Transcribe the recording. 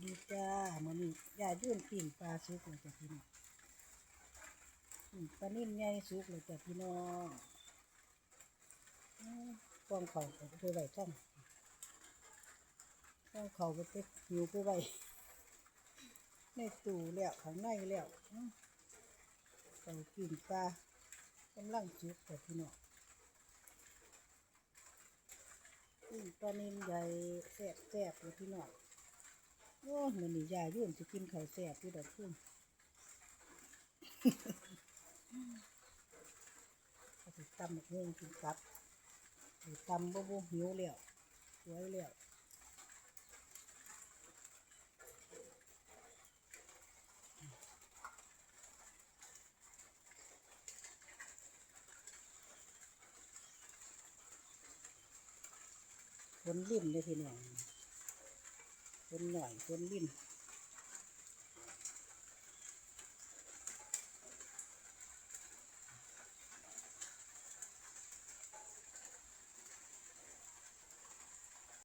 ນີ້ຈ້າ ມື້ນີ້ຍາຍຍືນປີ້ງປາສຸກແລ້ວຈ້າພີ່ນ້ອງ ປີ້ງປານິນໃຫຍ່ສຸກແລ້ວຈ້າພີ່ນ້ອງ. ອືມ ກ່ອງເຂົ້າກໍໄປໄວ້ທາງ ກ່ອງເຂົ້າກໍໄປຫິ້ວໄປໄວ້ໃນຕູ້ແລ້ວ ຂ້າງໃນແລ້ວ. ອືມ ເຂົ້າປີ້ງປາກຳລັງສຸກແລ້ວພີ່ນ້ອງ. ປີ້ງປານິນໃຫຍ່ແຊບໆ ເດີພີ່ນ້ອງ. ໂອ້ ມື້ນີ້ຍາຍຍືນຊິກິນເຂົ້າແຊບຢູ່ດອກ ຄື ເອົາໄປຕຳບັກຫຸ່ງກິນກັບ ຊິຕຳບໍ່ ບໍ່ຫິວແລ້ວ ສວຍແລ້ວ. ຝົນລິນເດ້ພີ່ນ້ອງ ຝົນໜ້ອຍ ຝົນລິນ.